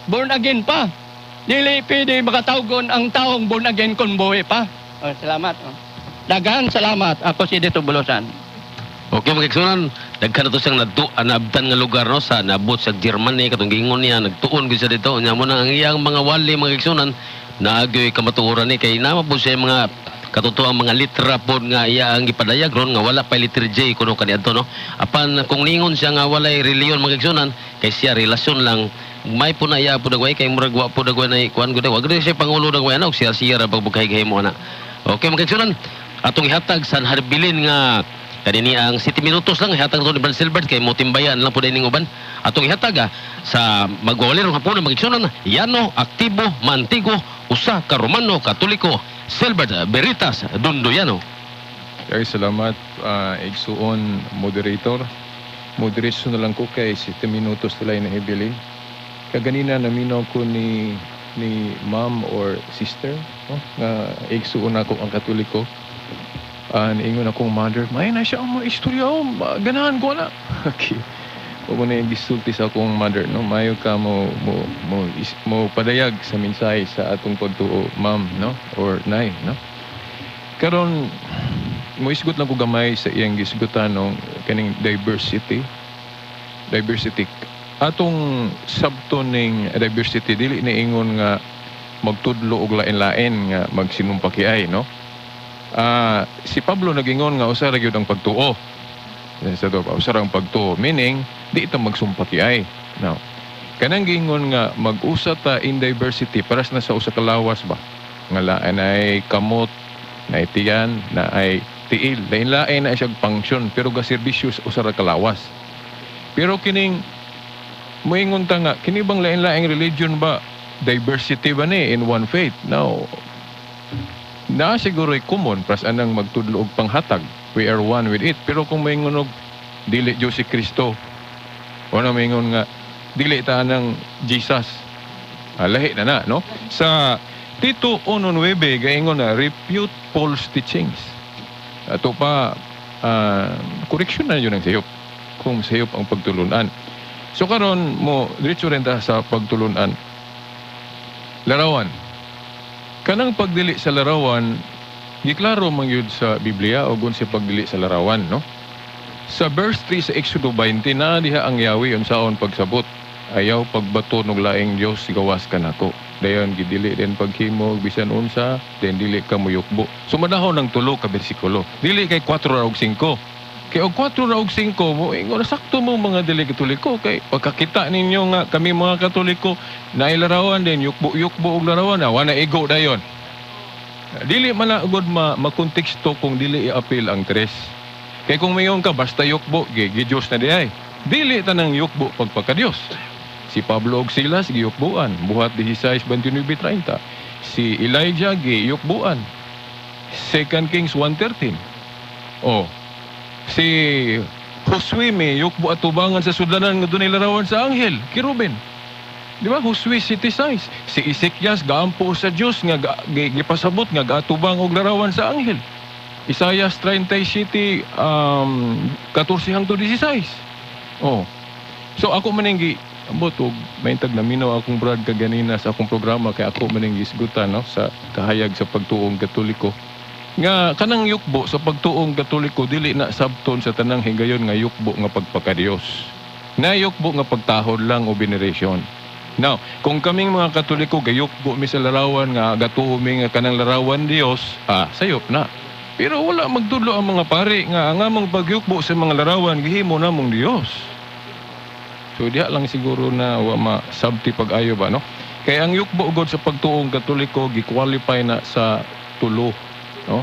Born again pa. Dili pwede makatawgon ang taong born again kung buhi pa. Oh, salamat. Oh. Daghan salamat. Ako si Dito Bulusan. Okay, mga igsuonan, daghan na to siyang naabtan nga lugar, no, sa naabot sa Germany katong giingon niya, nagtuon gyud siya dito. Nya mo na ang iyang mga wali, mga igsuonan, naagyoy kamatuoran ni kay naa po siya mga katotoang mga litra pod nga iya ang gipadayag ron nga wala pa letter J kuno kaniadto, no. Apan kung ningon siya nga walay reliyon, mga igsuonan, kay siya relasyon lang may po na iya po dagway kay murag wa po dagway na kuan gud, wa gud siya pangulo dagway ana og siya siya ra pagbughay mo ana. Okay, mga igsuonan, atong ihatag sa harbilin nga kanini ang 7 minutos lang ihatag nato ni Brad Silbert kay motimbayan lang po ning uban. Atong ihatag sa magwawali rong hapon, mga igsuonan, Yano Aktibo Mantigo, usa ka Romano Katoliko, Silbert Veritas Dundoyano. Kaya salamat, igsuon moderator. Moderation na lang ko kay 7 minutos nila na hibilin. Kaganina naminaw ko ni ma'am or sister, no? Nga igsuon ako ang Katoliko. Niingon akong mother, "May na siya ang mga istorya, oh, ganahan ko na." Okay. Huwag mo na yung gisulti sa akong mother, no? Mayo ka mo padayag sa mensahe sa atong pagtuo, ma'am, no? Or nay, no? Karon mo isgot lang ko gamay sa iyang gisgutan no, kaning diversity. Diversity. Atong sabton ning diversity, dili ni ingon nga magtudlo og lain-lain nga magsinumpakiay, no? Si Pablo nagingon nga usa ra gyud ang pagtuo. Sa to, usa ra ang pagtuo, meaning di ito magsumpakiay. Now, kanang giingon nga mag-usa ta in diversity, paras na sa usa ka lawas ba? Nga lain ay kamot, na tiyan, na ay tiil. Lain-lain na siya function pero ga serbisyo sa usa ra ka lawas. Pero kining moingon ta nga kini bang lain-laing religion ba, diversity ba ni in one faith? Now, na siguro ay common pras anang magtudlo og panghatag. We are one with it. Pero kung moingon og dili Diyos si Kristo, o na moingon nga dili ta anang Jesus, lahi na na, no? Sa Tito 1.9, gaingon na refute false teachings. Ato pa, correction na yun ang sayop. Kung sayop ang pagtulunan. So karon mo diretso rin ta sa pagtulunan. Larawan. Kanang pagdili sa larawan, giklaro man yun sa Biblia o si pagdili sa larawan, no? Sa verse 3 sa Exodo 20 na diha ang Yahweh unsaon pagsabot. "Ayaw pagbato og laing Dios gawas kanako." Dayon gidili din paghimo bisan unsa, then dili ka muyukbo. So manahon ng tulo ka bersikulo. Dili kay 4 ra og 5. Kay og 4 ra og 5 mo ingon sakto mo mga dili Katoliko kay pagkakita ninyo nga kami mga Katoliko nailarawan din yukbo-yukbo og larawan na wala igo dayon. Dili man na gud ma makonteksto kung dili i-appeal ang tres. Kay kung mayon ka basta yukbo, gi Diyos na di ay. Dili tanang yukbo pagpakadiyos. Si Pablo og Silas giyukbuan, Buhat 16:29-30. Si Elijah giyukbuan. 2 Kings 1:13. Oh. Si Josue may yukbo atubangan sa sudlanan nga dunay larawan sa anghel, Kerubin. Di ba? Josue 7:6. Si Ezekias gaampo sa Dios nga gipasabot nga gaatubang og larawan sa anghel. Isaias 37 14 hangtod 16. Oh. So ako man ning gi ambot og maintag naminaw akong brad kaganina sa akong programa kay ako man ning gisgutan, no, sa kahayag sa pagtuong Katoliko. Nga kanang yukbo sa pagtuong Katoliko dili na sabton sa tanang higayon nga yukbo nga pagpakadiyos. Na yukbo nga pagtahod lang o veneration. Now, kung kaming mga Katoliko gayukbo mi sa larawan nga gatuo mi nga kanang larawan Dios, sayop na. Pero wala magtudlo ang mga pari nga ang among pagyukbo sa mga larawan gihimo namong Dios. So diha lang siguro na wa masabti pag-ayo ba, no? Kay ang yukbo ugod sa pagtuong Katoliko gi-qualify na sa tulo, no?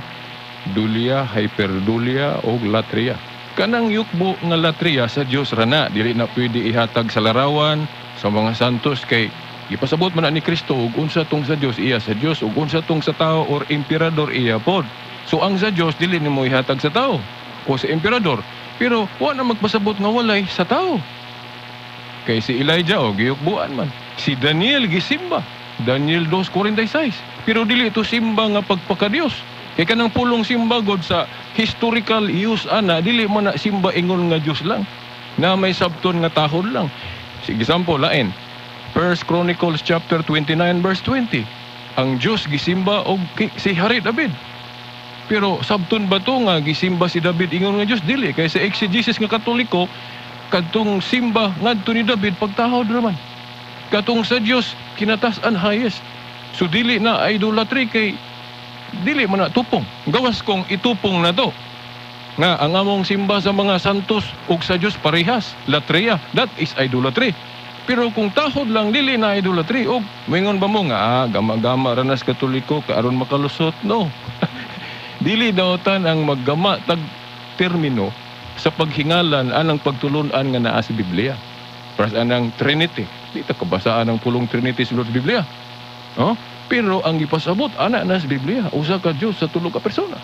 Dulia, hyperdulia o latria. Kanang yukbo nga latria sa Dios ra na, dili na pwede ihatag sa larawan, sa mga santos kay gipasabot man na ni Kristo ug unsa tong sa Dios iya sa Dios ug unsa tong sa tao or emperador iya pod. So ang sa Dios dili nimo ihatag sa tao o sa emperador. Pero wa na magpasabot nga walay sa tao. Kay si Elijah o giyukbuan man. Si Daniel gisimba. Daniel 2:46. Pero dili ito simba nga pagpakadiyos. Kay kanang pulong simba god sa historical use ana dili man na simba ingon nga Dios lang. Na may sabton nga tahod lang. Sige, example lain. First Chronicles chapter 29 verse 20. Ang Dios gisimba og si Hari David. Pero sabton ba to nga gisimba si David ingon nga Dios? Dili kay sa exegesis nga Katoliko, kadtong simba ngadto ni David pagtahod raman. Katong sa Dios kinatas-an, highest. So dili na idolatry kay dili man na tupong. Gawas kung itupong na to nga ang among simba sa mga santos ug sa Dios parehas, latria, that is idolatry. Pero kung tahod lang, dili na idolatry. Og moingon ba mo nga gama-gama ra nas Katoliko ka aron makalusot? No. Dili daotan ang maggama tag termino sa paghingalan anang pagtulun-an nga naa sa Biblia. Para sa anang Trinity. Di ta kabasaan ang pulong Trinity sa Biblia. No? Pero ang gipasabot ana na sa Biblia, usa ka Dios sa tulo ka persona.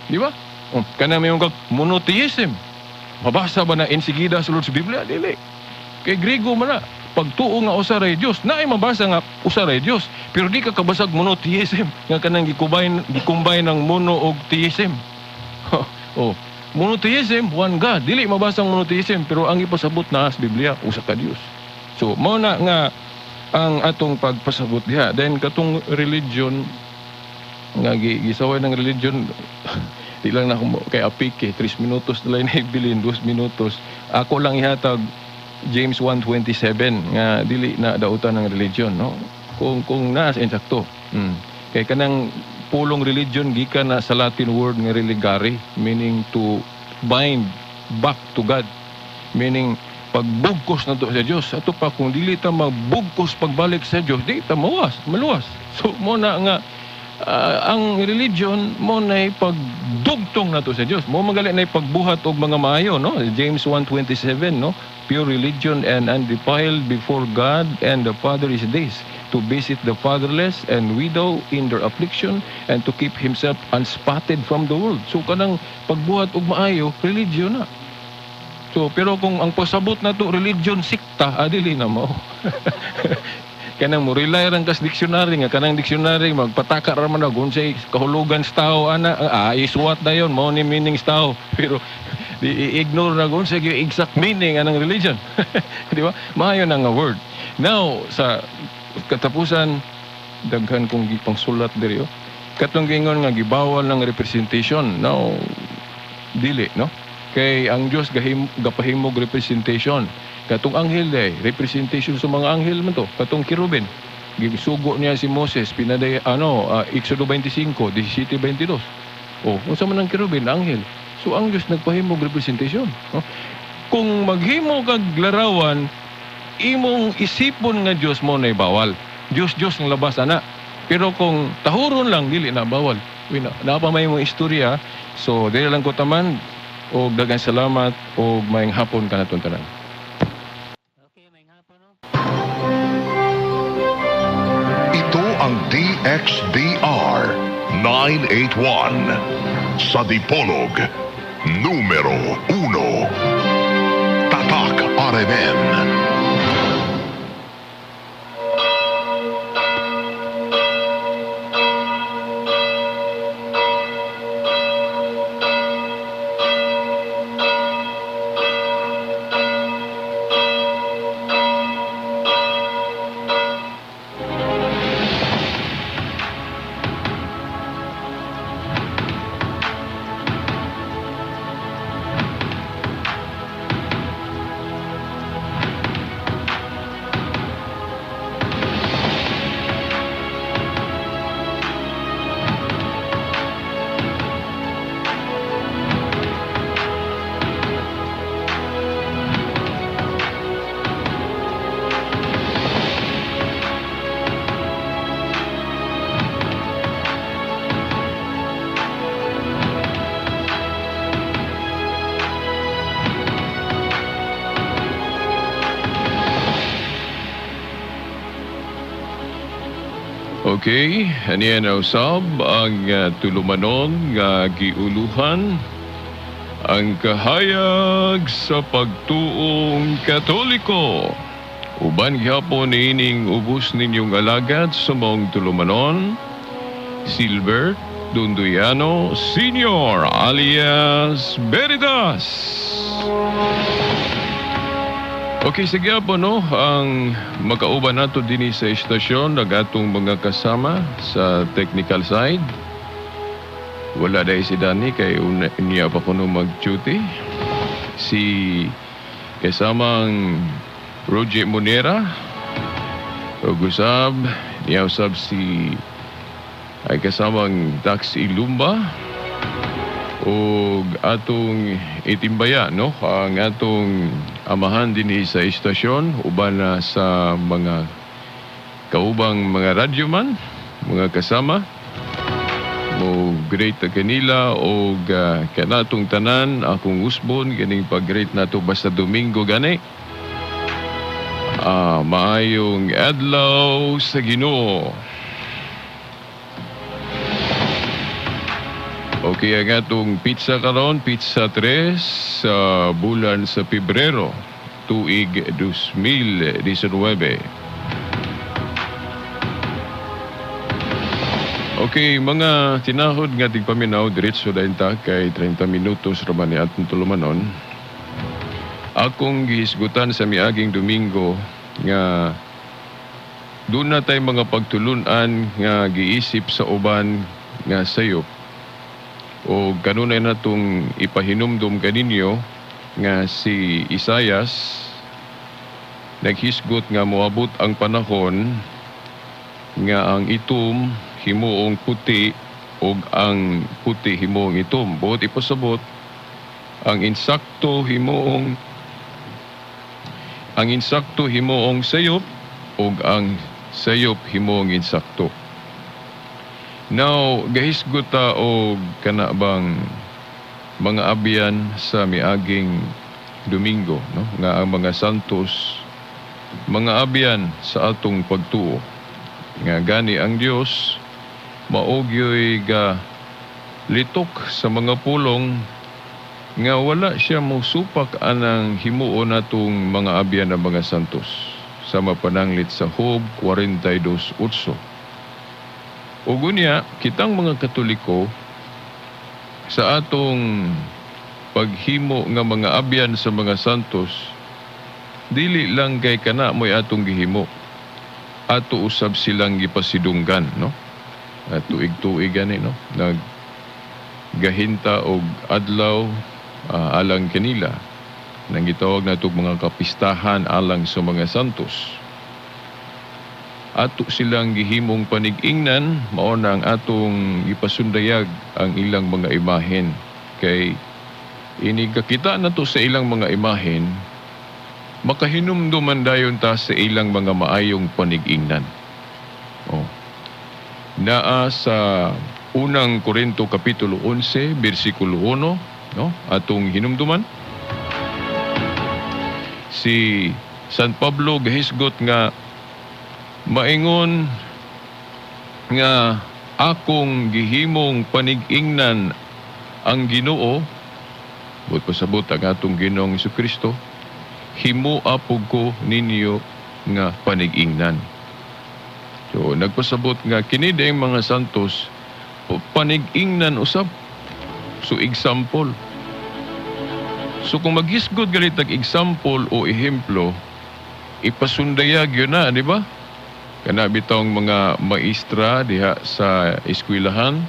Di ba? Oh, kana may kag monotheism. Mabasa ba na insigida sa sa Biblia? Dili. Kay Grigo man na. Pagtuo nga usa ray Dios, naay mabasa nga usa ray Dios, pero di ka kabasag monotheism nga kanang gi-combine ng mono og theism. Oh, monotheism, one God. Dili mabasa ang monotheism, pero ang ipasabot na sa Biblia, usa ka Dios. So, mao na nga ang atong pagpasabot diha. Then katong religion nga gisaway ng religion, di lang na ako kay apike, 3 minutos na lang na ibilin, 2 minutos. Ako lang ihatag James 1:27 nga dili na dautan ng religion, no? Kung naa sa insakto. Kay kanang pulong religion gikan na sa Latin word nga religare, meaning to bind back to God. Meaning pagbugkos na to sa Dios. Ato pa kung dili ta magbugkos pagbalik sa Dios, di ta mawas, maluwas. So mo na nga ang religion mo na pagdugtong nato sa Dios. Mo magali na pagbuhat og mga maayo, no? James 1:27, no? Pure religion and undefiled before God and the Father is this, to visit the fatherless and widow in their affliction and to keep himself unspotted from the world. So kanang pagbuhat og maayo, religion na. So pero kung ang pasabot na to religion sikta, dili na mo. Kanang mo rely rang kas dictionary nga kanang dictionary magpataka ra man og unsay kahulugan sa tao ana, isuwat na yon mao ni meaning sa tao, pero di i-ignore na kung unsay exact meaning anang religion, di ba? Maayo na nga word. Now sa katapusan, daghan kong gipangsulat diri, oh. Katong giingon nga gibawal ng representation, now dili, no? Kay ang Dios gapahimog representation. Katong anghel day, representation sa mga anghel man to. Katong kerubin, gisugo niya si Moses pinaday ano, Exodo 25 17:22. Oh, unsa man ang kerubin? Anghel. So ang Dios nagpahimog representation, no? Kung maghimo kag larawan imong isipon nga Dios, mo na bawal. Dios Dios ng labas ana. Pero kung tahuron lang, dili na bawal. Uy, na, naa pa may mong istorya. So dili lang ko taman og daghang salamat og maayong hapon kanatong tanan. Okay, maayong hapon, no? Ito ang DXDR 981 sa Dipolog, numero 1. Tatak RMN. Okay, aniya na usab ang tulumanon nga giuluhan ang kahayag sa pagtuong Katoliko. Uban gihapon niining ubos ninyong alagad sa maong tulumanon, Silbert Dunduyano Senior alias Veritas. Okay, sige po, no, ang makauban nato dinhi sa istasyon ang atong mga kasama sa technical side. Wala dahil si Danny kay una, niya pa kuno mag-duty. Si kasamang Roger Monera ug usab niya usab si ay kasamang Dax Ilumba ug atong itimbaya, no, ang atong amahan dinhi sa istasyon uban na sa mga kaubang mga radyoman, mga kasama mo greet kanila og kanatong tanan akong usbon ganing pag-greet nato basta Domingo gani. Maayong adlaw sa Ginoo. Okay, ang atong petsa karon, petsa 3 sa bulan sa Pebrero, tuig 2019. Okay, mga tinahod nga tigpaminaw, diretso dayon ta kay 30 minutos ra man ni atong tulumanon. Akong gihisgutan sa miaging Domingo nga doon na tay mga pagtulunan nga giisip sa uban nga sayop o kanunay natong ipahinumdum kaninyo nga si Isayas naghisgot nga moabot ang panahon nga ang itom himuong puti ug ang puti himuong itom. Buot ipasabot, ang insakto himuong sayop ug ang sayop himuong insakto. Now, gahisgot ta og kana bang mga abyan sa miaging Domingo, no? Nga ang mga santos mga abyan sa atong pagtuo. Nga gani ang Dios maogyoy ga litok sa mga pulong nga wala siya mosupak anang himuon natong mga abyan ng mga santos sama pananglit sa Job 42:8. Ug unya, kitang mga Katoliko sa atong paghimo nga mga abyan sa mga santos, dili lang kay kana mo'y atong gihimo. Ato usab silang gipasidunggan, no? At tuig-tuig gani, no? Naggahinta og adlaw alang kanila. Nang gitawag nato mga kapistahan alang sa mga santos. Ato silang gihimong panig-ingnan, mao na ang atong gipasundayag ang ilang mga imahen. Kay inigakita nato sa ilang mga imahen, makahinumduman dayon ta sa ilang mga maayong panig-ingnan. Oh. Naa sa Unang Korinto kapitulo 11 bersikulo 1, no? Atong hinumduman. Si San Pablo gahisgot nga maingon nga akong gihimong panig-ingnan ang Ginoo, buot pasabot ang atong Ginoong Kristo, himoa pug ko ninyo nga panig-ingnan. So nagpasabot nga kini ang mga santos panig-ingnan usab. So example. So kung maghisgot ganit og example o ehemplo, ipasundayag yun na, di ba? Kana bitawng mga maestra diha sa eskwelahan,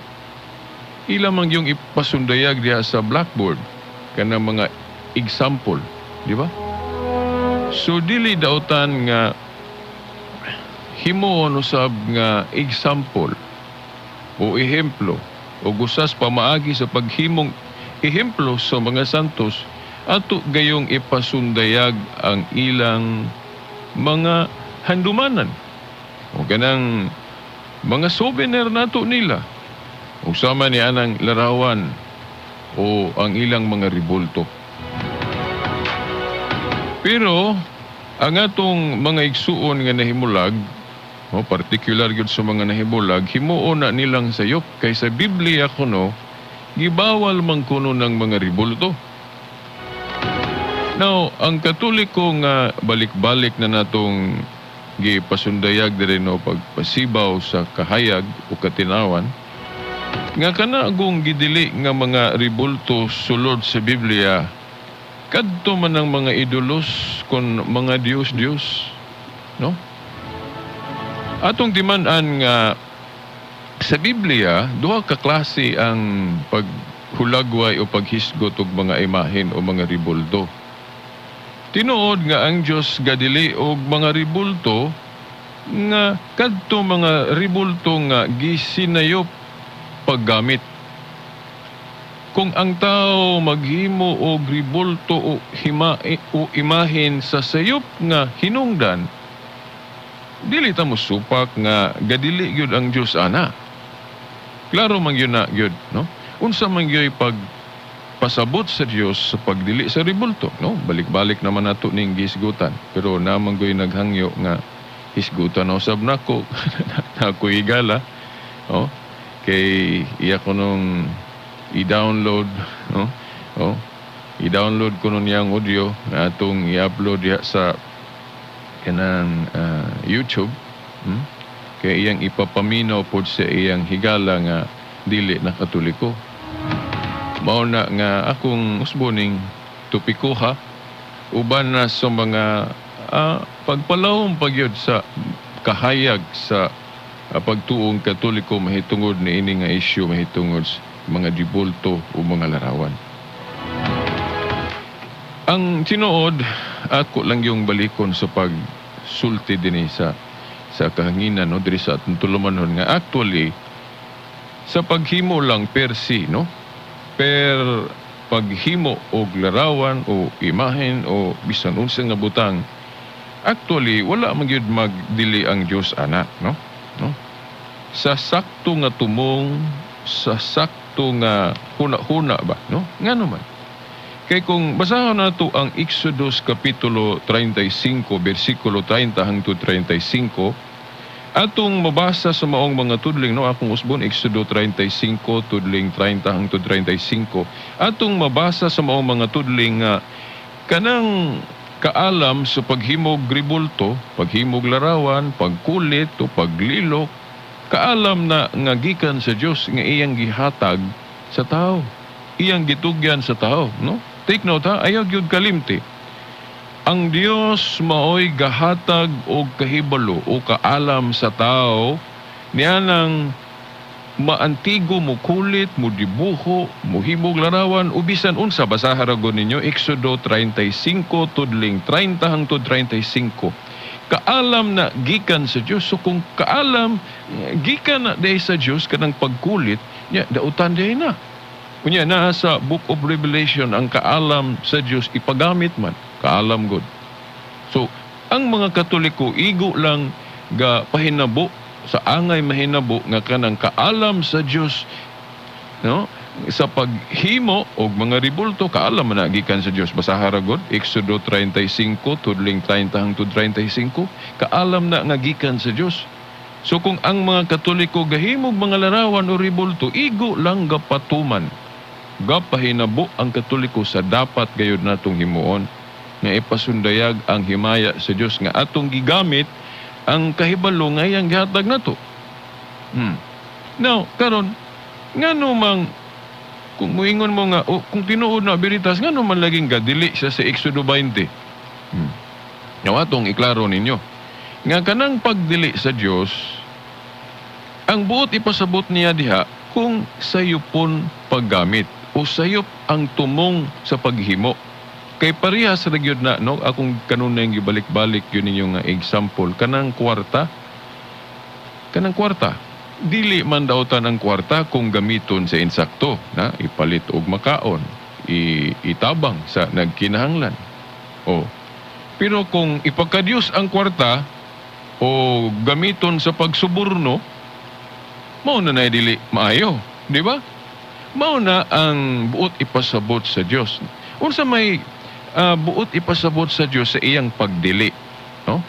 ila man yung ipasundayag diha sa blackboard kana mga example, di ba? So dili dautan nga himuon usab nga example o ehemplo o gusas pamaagi sa paghimong ehemplo sa mga santos, ato gayong ipasundayag ang ilang mga handumanan o kanang mga souvenir nato nila o sama ni anang larawan o ang ilang mga ribulto. Pero ang atong mga igsuon nga nahimulag, o particular gyud sa mga nahimulag, himuon na nilang sayop kay sa Biblia kuno gibawal man kuno ng mga ribulto. Now, ang Katoliko nga balik-balik na natong gipasundayag diri, no, pagpasibaw sa kahayag o katinawan nga kana agong gidili nga mga ribulto sulod sa Biblia. Kadto man ang mga idolos kon mga Diyos-Diyos, no? Atong timan-an nga sa Biblia, duha ka klase ang paghulagway o paghisgot og mga imahen o mga ribulto. Tinuod nga ang Dios gadili og mga ribulto nga kadto mga ribulto nga gisinayop paggamit. Kung ang tao maghimo og ribulto o hima o imahen sa sayop nga hinungdan, dili ta mo supak nga gadili gyud ang Dios ana. Klaro man gyud na gyud, no? Unsa man gyud pag pasabot sa Dios sa pagdili sa ribulto, no? Balik-balik naman nato ning gihisgutan, pero naman gyud naghangyo nga hisgutan usab nako nako higala, oh, kay iya ko nung i-download, no? Oh, i-download ko nun niyang audio nga atong i-upload diha sa kanang YouTube, Kay iyang ipapaminaw pod sa iyang higala nga dili na Katoliko. Mao na nga akong usboning topikoha uban na sa mga pagpalahom pagyud sa kahayag sa pagtuong Katoliko mahitungod ni ini nga issue mahitungod sa mga dibulto o mga larawan. Ang tinuod, ako lang yung balikon sa pagsulti dinhi sa kahanginan, no, diri sa atong tulumanon nga actually sa paghimo lang per se, no, per paghimo og larawan o imahen o bisan unsa nga butang, actually wala man gyud magdili ang Dios ana, no, sa sakto nga tumong, sa sakto nga huna-huna ba, no? Ngano man kay kung basahon nato ang Exodus kapitulo 35 bersikulo 30 hangtod 35, atong mabasa sa maong mga tudling, no? Akong usbon, Exodo 35 tudling 30 hangtod 35, atong mabasa sa maong mga tudling nga kanang kaalam sa paghimog ribulto, paghimog larawan, pagkulit o paglilok, kaalam na nga gikan sa Dios nga iyang gihatag sa tao, iyang gitugyan sa tao, no? Take note ha, ayaw gyud kalimti. Ang Dios maoy gahatag og kahibalo o kaalam sa tao niya nang maantigo, mo kulit, mo dibuho, mo himog larawan o bisan unsa. Basaha ra gud ninyo Exodo 35 tudling 30 hangtod 35. Kaalam na gikan sa Dios. So kung kaalam gikan na diay sa Dios kanang pagkulit nya, dautan diay na. Unya naa sa Book of Revelation, ang kaalam sa Dios ipagamit man, kaalam gud. So ang mga Katoliko igo lang ga pahinabo sa angay mahinabo nga kanang kaalam sa Dios, no, sa paghimo og mga ribulto, kaalam man na gikan sa Dios. Basaha ra gud Exodo 35 tudling 30 hangtod 35, kaalam na nga gikan sa Dios. So kung ang mga Katoliko gahimog mga larawan o ribulto, igo lang gapatuman, gapahinabo ang Katoliko sa dapat gayud natong himuon nga ipasundayag ang himaya sa Dios nga atong gigamit ang kahibalo nga iyang gihatag nato. Now, karon ngano mang kung muingon mo nga, oh, kung tinuod na beritas, ngano man laging gadili siya sa Exodo 20? Now, atong iklaro ninyo nga kanang pagdili sa Dios, ang buot ipasabot niya diha kung sayupon paggamit o sayop ang tumong sa paghimo. Kay parehas ra gyud na, no, akong kanunay gibalik-balik yun ninyo nga example kanang kwarta. Kanang kwarta, dili man dautan ang kwarta kung gamiton sa insakto na ipalit og makaon, itabang sa nagkinahanglan o. Pero kung ipagkadyos ang kwarta o gamiton sa pagsuborno, mao na na dili maayo, di ba? Mao na ang buot ipasabot sa Dios. Unsa may buot ipasabot sa Dios sa iyang pagdili, no,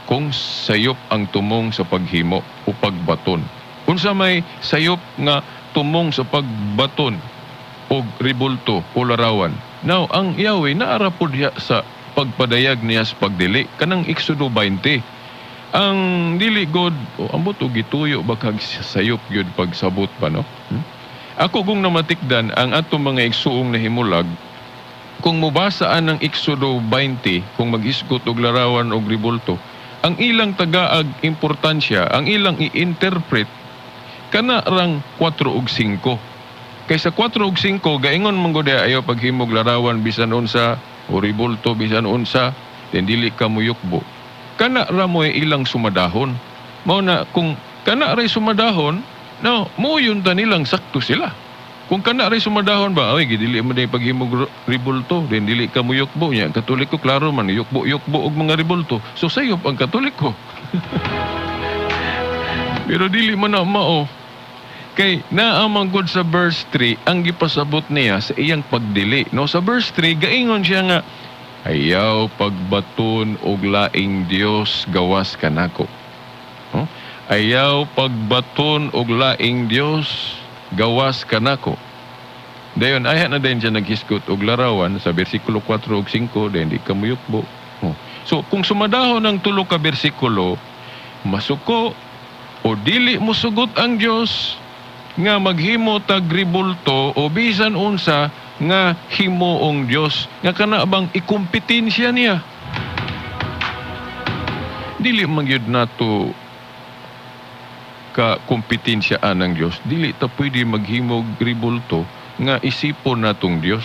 kung sayop ang tumong sa paghimo o pagbaton? Unsa may sayop nga tumong sa pagbaton og ribulto o larawan? Now, ang Yahweh naara pod diha sa pagpadayag niya sa pagdili kanang Exodo 20. Ang dili god o ambot og gituyo ba kag sayop gyud pagsabot ba, no? Ako kung namatikdan ang atong mga igsuong nahimulag. Kung mubasaan ng Exodo 20, kung maghisgot og larawan og ribulto, ang ilang tagaag importansya, ang ilang i-interpret, kana rang 4 ug 5. Kay sa 4 ug 5, gaingon man gud ayaw paghimog larawan bisan unsa o ribulto bisan unsa, then dili ka muyukbo. Kana ra mo'y ilang sumadahon. Mao na kung kana ray sumadahon, no, moyon ta nilang sakto sila. Kung kana ray sumadahon ba, oy, gidili mo day paghimog ribulto, then dili ka muyukbo nya. Katoliko klaro man yukbo yukbo og mga ribulto. So sayop ang Katoliko. Pero dili man na mao. Kay naa man gud sa verse 3 ang gipasabot niya sa iyang pagdili. No, sa verse 3 gaingon siya nga ayaw pagbaton og laing Dios gawas kanako. No? Ayaw pagbaton og laing Dios gawas kanako. Dayon ayha na din siya naghisgot og larawan sa bersikulo 4 ug 5, dayon di ka muyukbo. Oh. So kung sumadahon ang tulo ka bersikulo, masuko o dili mosugot ang Dios nga maghimo tag ribulto o bisan unsa nga himuong Dios nga kana bang ikompetensya niya. Dili man gyud nato ka kompetensyaan ng Dios. Dili ta pwede maghimog ribulto nga isipon natong Dios.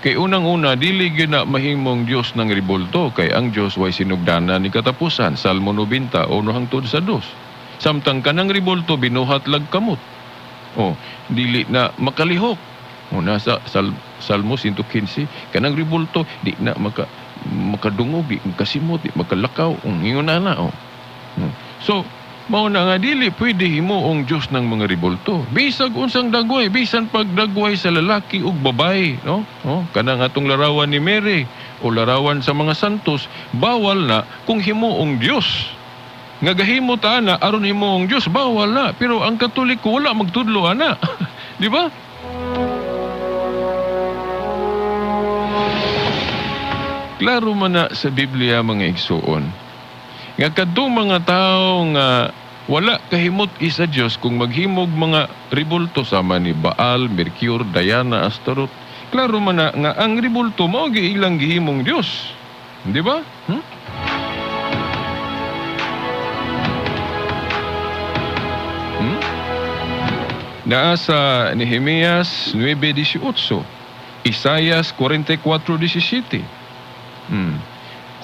Kay unang-una, dili gyud na mahimong Dios ng ribulto kay ang Dios way sinugdanan ni katapusan. Salmo 90, 1 hangtod sa 2. Samtang kanang ribulto binuhat lag kamot. Oh, dili na makalihok. O nasa Salmo 115, kanang ribulto di na makadungog, di makasimot, di makalakaw, ang ingon na na oh. So, mao na nga dili pwede himuong Dios ng mga ribulto. Bisag unsang dagway, bisan pagdagway sa lalaki ug babae, no? Oh, kanang atong larawan ni Mary o larawan sa mga santos, bawal na kung himuong Dios. Nga gahimo ta ana aron himuong Dios, bawal na. Pero ang Katoliko wala magtudlo ana. Di ba? Klaro man na sa Biblia, mga igsuon, nga kadtong mga tao nga wala kahimot isa Dios kung maghimog mga ribulto sama ni Baal, Mercure, Diana, Astaroth, klaro man na nga ang ribulto mao gyud ilang gihimong Dios. Di ba? Hmm? Hmm? Naa sa Nehemias 9:18, Isayas 44:17.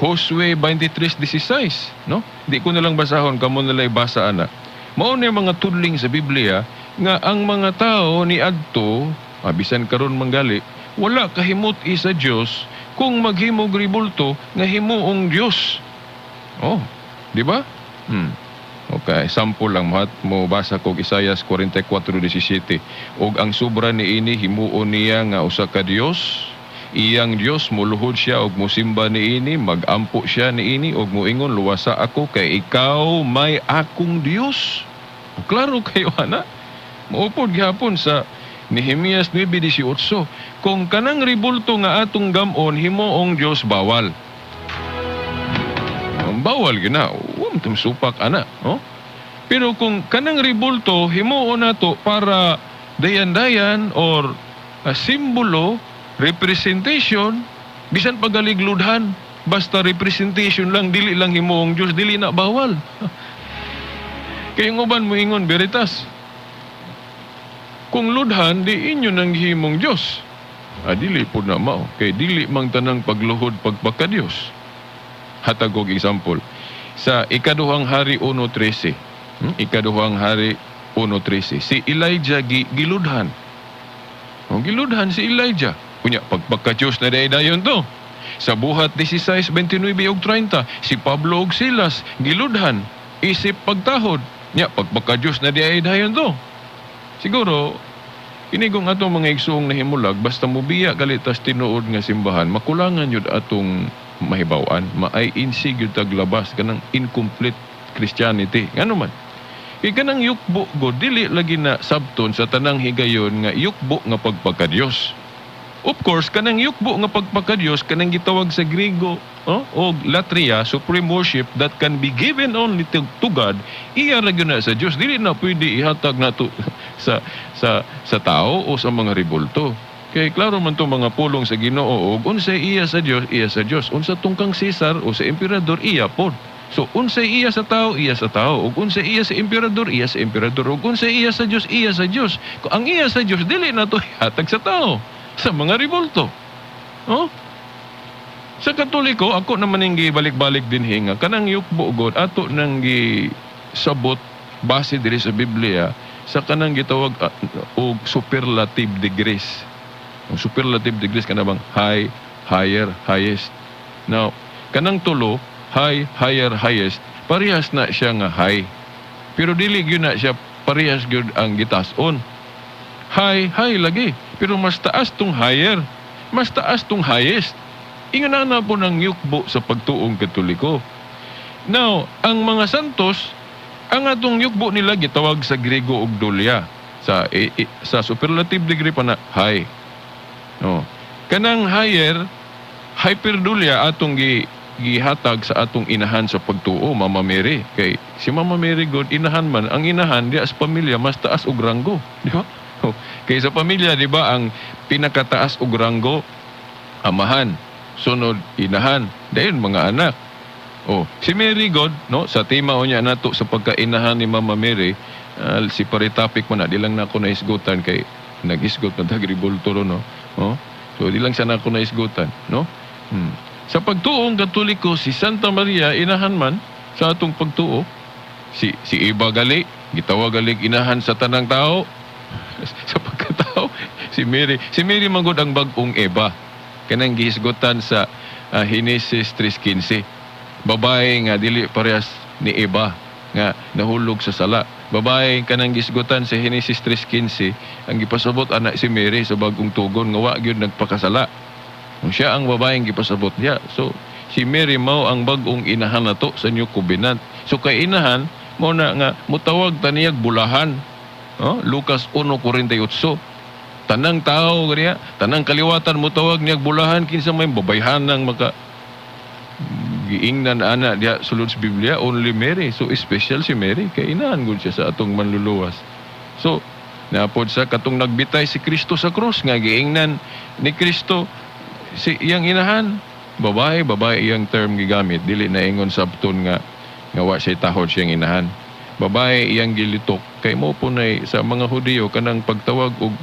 Josue 23:16, no? Di ko na lang basahon, kamo na lang basa ana. Mao na yung mga tudling sa Biblia nga ang mga tao ni adto, bisan karon manggali, wala kahimot isa Dios kung maghimog ribulto nga himuong Dios. Oh, di ba? Okay, sample lang mo basa kog Isayas 44:17. Og ang sobra niini himuon niya nga usa ka Dios. Iyang Dios muluhod siya og musimba niini, magampo siya niini og muingon luwasa ako kay ikaw may akong Dios. Klaro kayo ana. Moupod gihapon sa Nehemias 9:18. Kung kanang ribulto nga atong gamon himuong Dios, bawal. Ang bawal gina, wa man tum supak ana, no? Pero kung kanang ribulto himuon nato para dayan-dayan or a simbolo, representation, bisan pagaligludhan, basta representation lang, dili lang himuong Dios, dili na bawal. Kay ang uban moingon veritas. Kung ludhan, di inyo nang gihimong Dios. Ah, dili po na mao. Kay dili mang tanang pagluhod pagpakadiyos. Hatag og example. Sa Ikaduhang Hari 1:13. Ikaduhang Hari 1:13. Si Elijah giludhan. O, giludhan si Elijah. Unya, pagpagka-Diyos na dayon dayon to. Sa Buhat 16:29 ug 30, si Pablo ug Silas giludhan isip pagtahod. Nya, pagpagka-Diyos na di dayon to. Siguro, kinigong atong mga igsuong nahimulag, basta mubiya galitas tinuod nga simbahan, makulangan yun atong mahibaw-an, maay insig yun taglabas kanang incomplete Christianity. Ngano man? Kay kanang yukbo go, dili lagi na sabton sa tanang higayon nga yukbo nga pagpagka-Diyos. Of course, kanang yukbo nga pagpagka-Diyos, kanang gitawag sa Griego, oh, og latria, supreme worship that can be given only to God, iya ra gyud na sa Dios. Dili na pwede ihatag nato sa tao o sa mga ribulto. Kay klaro man tong mga pulong sa Ginoo, og unsay iya sa Dios, iya sa Dios. Unsa tungkang Cesar o sa emperador, iya pod. So unsay iya sa tao, iya sa tao. Ug unsay iya sa emperador, iya sa emperador. Ug unsay iya sa Dios, iya sa Dios. Kung ang iya sa Dios, dili na to ihatag sa tao, sa mga ribulto. Oh? Sa Katoliko, ako naman yung gibalik-balik din hinga. Kanang yukbo god, ato nang gisabot base diri sa Biblia sa kanang gitawag og superlative degrees. Ang superlative degrees, kana bang high, higher, highest. Now, kanang tulo, high, higher, highest, parehas na siya nga high. Pero dili gyud na siya parehas gyud ang gitason. High, high lagi. Pero mas taas tong higher. Mas taas tong highest. Ingon na po ng yukbo sa pagtuong Katoliko. Now, ang mga santos, ang atong yukbo nila gitawag sa Grego og dulia. Sa superlative degree pa na high. No. Kanang higher, hyperdulia, atong gihatag sa atong inahan sa pagtuo, Mama Mary. Kay si Mama Mary god inahan man, ang inahan diya sa pamilya mas taas og ranggo, di ba? Oh, kay sa pamilya, di ba, ang pinakataas og ranggo amahan, sunod inahan, dayon mga anak. Oh, si Mary God, no, sa tema unya nato sa pagkainahan ni Mama Mary, si pare topic man na, di lang nako nahisgutan kay naghisgot na tag ribulto ro, no. Oh, so di lang siya nako nahisgutan, no? Sa pagtuong Katoliko, si Santa Maria inahan man sa atong pagtuo. Si si Eva gali, gitawag galig inahan sa tanang tao. Sa pagkatao, si Mary man gud ang bag-ong Eva. Kanang gihisgutan sa Henesis 3:15. Babae nga dili parehas ni Eva nga nahulog sa sala. Babae kanang gisgutan sa Henesis 3:15, ang gipasabot ana si Mary sa bagong tugon nga wa gyud nagpakasala. Kung siya ang babaeng gipasabot niya. So si Mary mao ang bag-ong inahan nato sa New Covenant. So kay inahan mo na nga mutawag ta niyag bulahan. Oh, Lucas 1:48. Tanang tao ganiya, tanang kaliwatan mutawag niyag bulahan, kinsa may babayhanang maka giingnan ana diha sulod sa Biblia? Only Mary. So special si Mary kay inahan gud siya sa atong manluluwas. So napod sa katong nagbitay si Kristo sa krus nga giingnan ni Kristo si iyang inahan babae, babae iyang term gigamit, dili na ingon sabton nga nga wa siya tahod siyang inahan. Babae iyang gilitok kay mo po nay sa mga Hudiyo kanang pagtawag og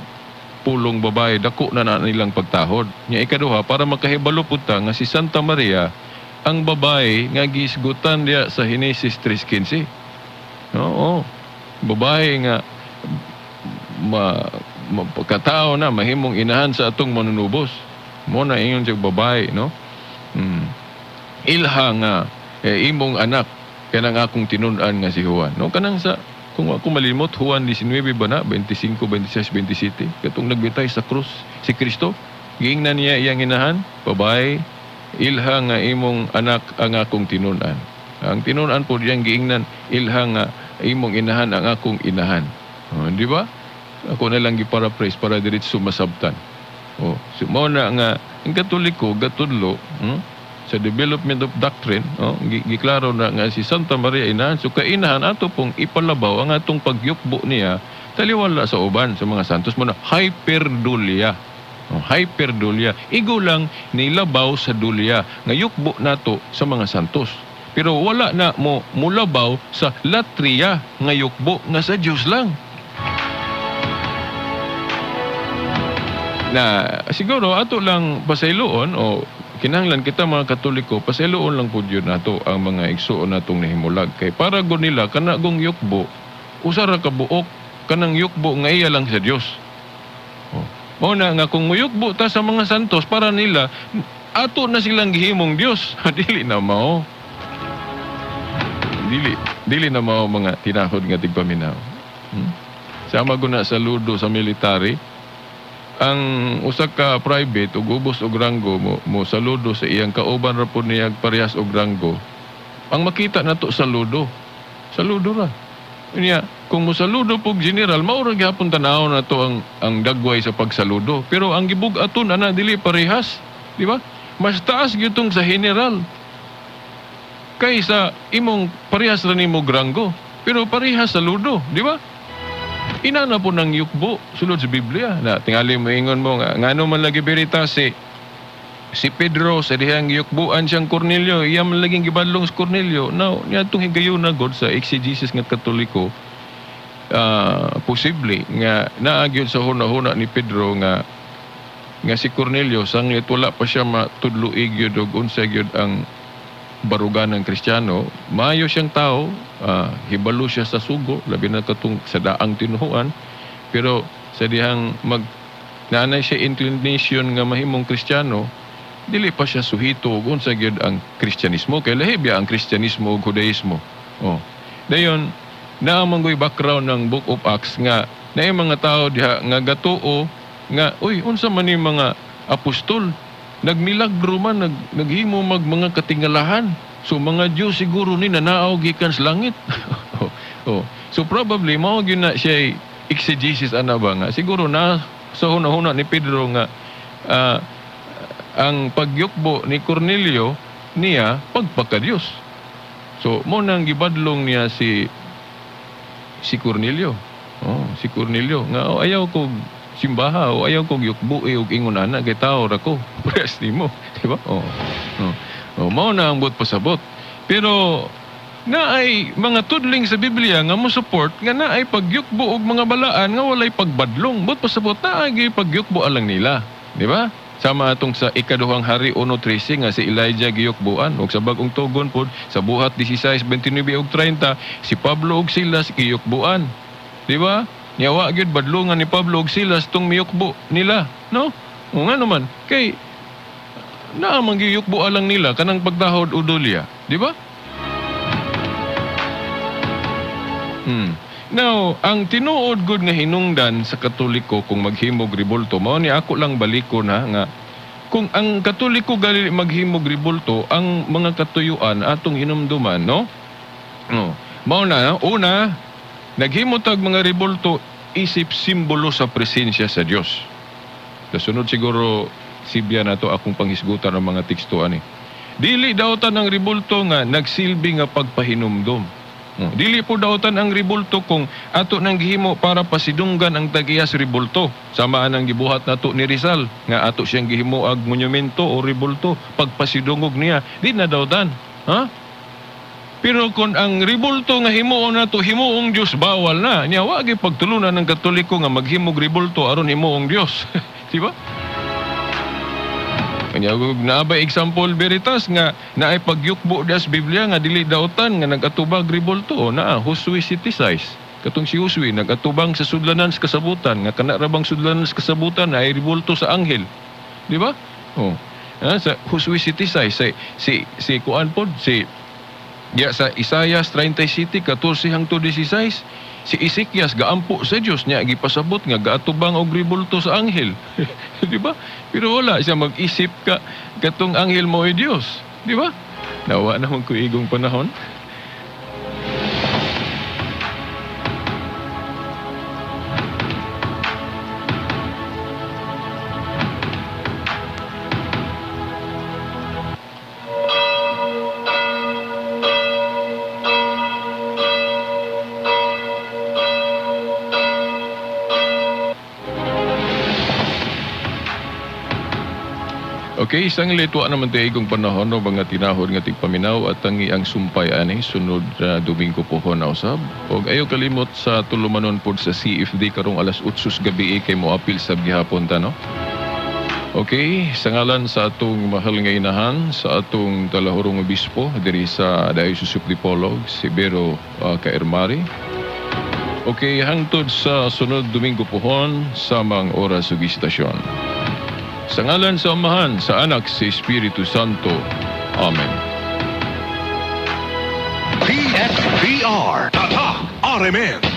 pulong babae, dako na na nilang pagtahod nya. Ikaduha, para makahibalo pud ta nga si Santa Maria ang babae nga gihisgutan diya sa Henesis 3:15. Oo. Babae nga ma pagkatao na mahimong inahan sa atong manunubos. Mo na ingon siya babae, no? Ilha nga imong anak kanang akong tinun-an nga si Juan. No, kanang sa, kung ako malimot, Juan 19 ba na, 25, 26, 27, katong nagbitay sa krus si Kristo, giingnan niya iyang inahan, babae, ilha nga imong anak ang akong tinun-an. Ang tinun-an po diyang giingnan, ilha nga imong inahan ang akong inahan. Oh, di ba? Ako na lang giparaphrase para diretso masabtan. Oh, so mao na nga ang Katoliko gatudlo, sa development of doctrine, oh, giklaro na nga si Santa Maria inahan. So kainahan, ato pong ipalabaw ang atong pagyukbo niya taliwala sa uban sa mga santos, mo na hyperdulia. Oh, hyperdulia. Igo lang nilabaw sa dulia nga yukbo nato sa mga santos. Pero wala na mo mulabaw sa latria nga yukbo nga sa Dios lang. Na siguro ato lang pasayloon o kinahanglan kita mga Katoliko pasayloon lang pud yun nato ang mga igsuon natong nahimulag kay para gud nila kana gong yukbo usa ra ka buok kanang yukbo nga iya lang sa Dios. Oh. Mao na nga kung muyukbo ta sa mga santos, para nila ato na silang gihimong Dios. Dili na mao. Dili dili na mao, mga tinahod nga tigpaminaw. Sama guna sa ludo sa military, ang usa ka private ug ubos og ranggo mo, mo saludo sa iyang kauban ra pud niya parehas og ranggo. Ang makita nato, saludo saludo ra niya. Kung mosaludo pug general, mao ra gihapon tan-aw nato ang dagway sa pagsaludo, pero ang gibug-aton ana dili parehas, di ba? Mas taas gyud tong sa general kaysa imong parehas ra nimo ranggo, pero parehas saludo, di ba? Inana po ng yukbo sulod sa Biblia na tingali mo ingon mo nga ngano man lagi berita si si Pedro sa dihang yukbuan siyang Cornelio, iya man laging gibadlong sa Cornelio. Now, niadtong higayuna god sa exegesis nga Katoliko, posible nga naa gyud sa huna-huna ni Pedro nga nga si Cornelio sanglit wala pa siya matudluig gyud og unsa gyud ang barugan ng Kristiyano, maayo siyang tao, hibalo siya sa sugo, labi na katong sa daang tinuhuan, pero sa dihang mag naanay siya inclination nga mahimong Kristiyano, dili pa siya suhito og unsa gyud ang Kristyanismo, kay lahi biya ang Kristyanismo ug Judaismo. Oh. Dayon, naa man goy background ng Book of Acts nga naay mga tao diha nga gatuo nga, uy, unsa man ni mga apostol, nagmilagro man, naghimo mag mga katingalahan, so mga Diyos siguro ni nanaaw gikan sa langit. Oh. So probably mao gyud na siya exegesis ana ba nga siguro na sa hunahuna ni Pedro nga ang pagyukbo ni Cornelio niya pagpakadiyos. So mo nang gibadlong niya si si Cornelio. Oh, si Cornelio nga, oh, ayaw ko simbaha o ayaw kog yukbo og ingon ana kay tao ra ko. Parehas nimo, di ba? Oh. Oh, mao na ang buot pasabot. Pero naay mga tudling sa Biblia nga mo support nga naay pagyukbo og mga balaan nga walay pagbadlong. Buot pasabot, naay gyud pagyukbo alang nila, di ba? Sama atong sa Ikaduhang Hari 1:13 nga si Elijah giyukbuan, ug sa Bagong Tugon pod sa Buhat 16:29 ug 30, si Pablo ug Silas giyukbuan. Di ba? Nya wa gyud badlongan ni Pablo ug Silas tong miyukbo nila, no? O nga naman, kay naa man giyukbo alang nila kanang pagdahod udolya, di ba? Now, ang tinuod gud nga hinungdan sa Katoliko kung maghimog ribulto, mao ni ako lang baliko na nga kung ang Katoliko gali maghimog ribulto, ang mga katuyuan atong hinumduman, no? No. Mao na, una, naghimo tag mga ribulto isip simbolo sa presensya sa Dios. Kasunod siguro sibya nato akong panghisgutan ang mga teksto ani. Dili dautan ang ribulto nga nagsilbi nga pagpahinumdom. Oh, dili po dautan ang ribulto kung ato nang gihimo para pasidunggan ang tag-iyas ribulto. Sama ang gibuhat nato ni Rizal nga ato siyang gihimo ag monumento o ribulto pagpasidungog niya. Di na dautan. Ha? Pero kung ang ribulto nga himuon nato himuong Dios, bawal na. Nya wa gyud pagtulunan ng Katoliko nga maghimog ribulto aron himuong Dios. Di ba? Kanya ug naa ba example Veritas nga naay pagyukbo das Biblia nga dili dautan nga nagatubag ribulto? O naa, Josue 7:6. Katong si Josue nagatubang sa sudlanan sa kasabutan nga kana ra bang sudlanan sa kasabutan ay ribulto sa anghel. Di ba? Oh. Sa Josue 7:6, si si si kuan pod si ya sa Isaias 37:14 hangtod 16, si Ezekias gaampo sa Dios niya gipasabot nga gaatubang og ribulto sa anghel. Di ba? Pero wala siya mag-isip ka katong anghel mo ay Dios, di ba? Nawa naman ko igong panahon. Okay, isang litwa naman tayo igong panahon no, mga tinahod nga tigpaminaw at tangi ang sumpay ani sunod na Domingo pohon na usab. Og ayo kalimot sa tulumanon pod sa CFD karong alas 8 sa gabi kay moapil sa gihapon ta, no. Okay, sa ngalan sa atong mahal nga inahan, sa atong talahurong obispo diri sa Diocese of Dipolog, si Bero Kaermari. Okay, hangtod sa sunod Domingo pohon samang oras ug istasyon. Sa ngalan sa Amahan, sa Anak, sa Espiritu Santo. Amen. DXDR. Tatak RMN.